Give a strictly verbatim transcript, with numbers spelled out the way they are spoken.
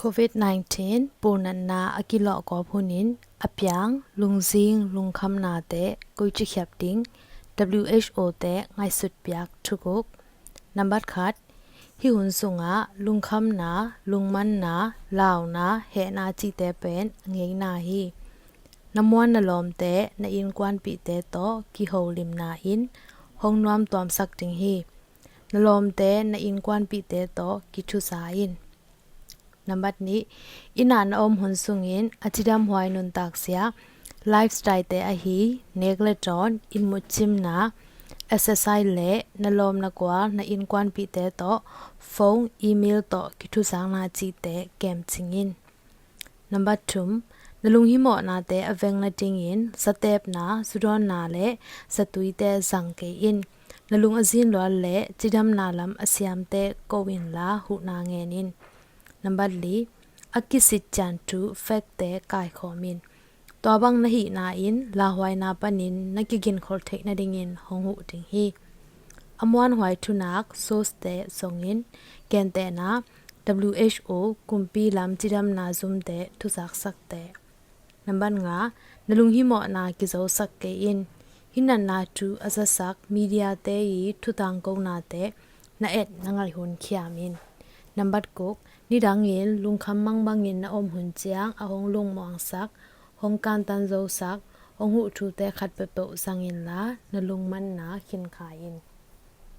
COVID nineteen punatna a kilawhkawp hunin a piang lungzing lungkhamnate koici khiap ding, W H O te ngaihsut piak thuguk. Nambat khat, hih hun sungah lungkhamna, lungmanna, launa, hehna cihte pen a ngeina hi. Na muan na lawmte, na innkuanpihte tawh kiholimna in hong nuamtuamsak ding hi. Na lawmte, na innkuanpihte tawh kithuza in. Nambat nih, inn ah na om hun sungin a cidamhuai nuntakzia, lifestyle te ahi nek le dawn, inn mutcimna, exercise le na lawm na gual na innkuanpihte tawh phone, email tawh kithuzakna cihte kemcing in. Nambat thum, na lunghimawhnate a veng nadingin zatepna, zudawnna le zatuite zang kei in. Na lung a zinlual le cidamna lam a siamte ko inla huhna ngen in. Nambat li, a kisitcian thu, fact te kaikhawm in. Tua bang na hihna in lauhuaina panin na kiginkholh theih nadingin hong huh ding hi. A muanhuai thunak, source te zong in. Gentehna, W H O, kumpi lam cidamna zumte thuzaksakte. Nambat nga, na lunghimawhna kizosak kei in. Hinatna thu a zasak mediate i thutangkonate na et na ngaih hun khiam in. Nambat kuk, nidangin lungkham mangbangin na om hun ciang a hong lungmuangsak, hong kantan zosak, hong huh thute khat peuhpeuh zang inla na lungmanna khinkhai in.